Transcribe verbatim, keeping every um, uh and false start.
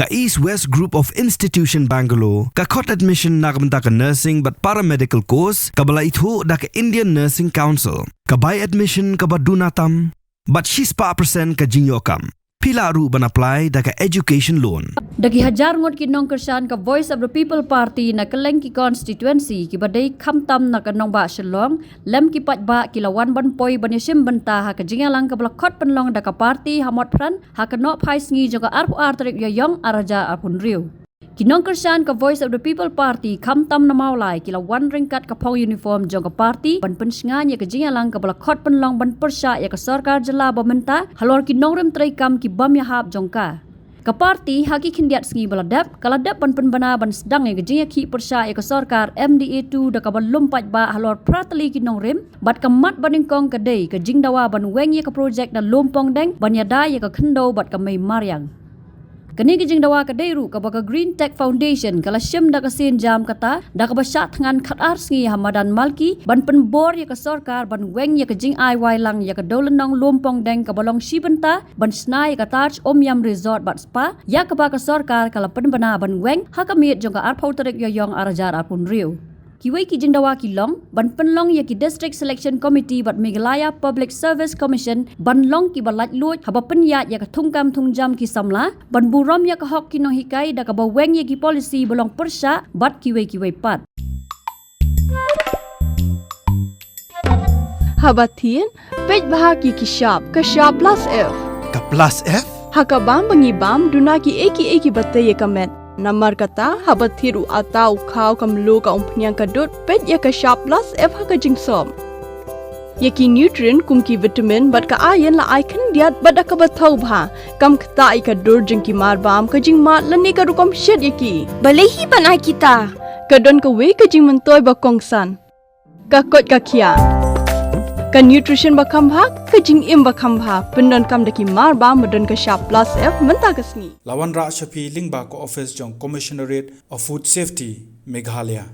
Ka East West Group of Institution Bangalore ka khot admission na ka bynta ka nursing bad paramedical course kaba la ithuh da ka Indian Nursing Council. Ka bai admission kaba duna tam bad shispah percent ka jingïoh kam. Phi lah ruh ban apply da ka education loan. Da ki hajar ngut ki nongkyrshan ka Voice of the People Party na kylleng ki constituency kiba dei khamtam na ka nongbah Shillong lem ki paidbah ki la wan ban poi ban ïashim bynta ha ka jingïalang kaba la khot pynlong da ka party ha Motphran ha ka nohphai sngi jong ka arphew ar tarik Ïaïong ar hajar arphew hynriew. Ki nongkyrshan ka Voice of the People Party khamtam na Mawlai ki la wan ryngkat ka phong uniform jong ka party ban pynshngaiñ ïa ka jingïalang kaba la khot pynlong ban pyrshah ïa ka sorkar jylla ba mynta halor ki nongrim treikam ki bym ïahap jong ka. Ka party ha ki khyndiat sngi ba la dep ka la dep ban pynbna ban sdang ïa ka jingïakhih pyrshah ïa ka sorkar M D A two da kaba lum paidbah halor phra tylli ki nongrim bad ka mat ba nyngkong ka dei ka jingdawa ban weng ïa ka projek na Lumpongdeng ban ïada ïa ka khyndew bad ka mei mariang. Kane ka jingdawa ka dei ruh kaba ka Green Tech Foundation ka la shim da ka sienjam kata da kaba shah thngan khatar sngi ha madan Malki ban pynbor ïa ka sorkar ban weng ïa ka jingai wai lang ïa ka dewlynnong Lumpongdeng kaba long shi bynta ban shna ïa ka Taj Umiam Resort bad Spa ïa kaba ka sorkar ka la pynbna ban weng ha ka miet jong ka arphew tarik Ïaïong ar hajar arphew hynriew. Kiwei ki jingdawa ki long ban pynlong ïa ki District Selection Committee bad Meghalaya Public Service Commission ban long kiba laitluid haba pynïaid ïa ka thungkam thungjam ki samla, ban burom ïa ka hok ki nonghikai da kaba weng ïa ki policy ba long pyrshah bad kiwei kiwei pat. Haba thied, peit bha ki ki shap, ka shap plus F. Ka plus F? Ha ka bam ba ngi bam, duna ki ei ki ei kiba tei ïa ka met. Namar kata, haba thied u atta u khaw ka mluh ka umphniang ka dud, peit ïa ka shap plus F ha ka jingsop. Ïa ki nutrient kum ki vitamin bad ka iron la ai khyndiat bad da kaba thaw bha. Kam ktah ïa ka dur jong ki mar bam, ka jingmad lane ka rukom shet ïa ki. Balei hi ban ai kita? Ka don kawei ka jingmyntoi ba kongsan. Ka koit ka khiah. Ka nutrition ba kham bha, ka jingim ba kham bha. Pyndonkam da ki mar bam ba don ka shap plus F mynta ka sngi. La wanrah sha phi lyngba ka office jong Commissionerate of Food Safety, Meghalaya.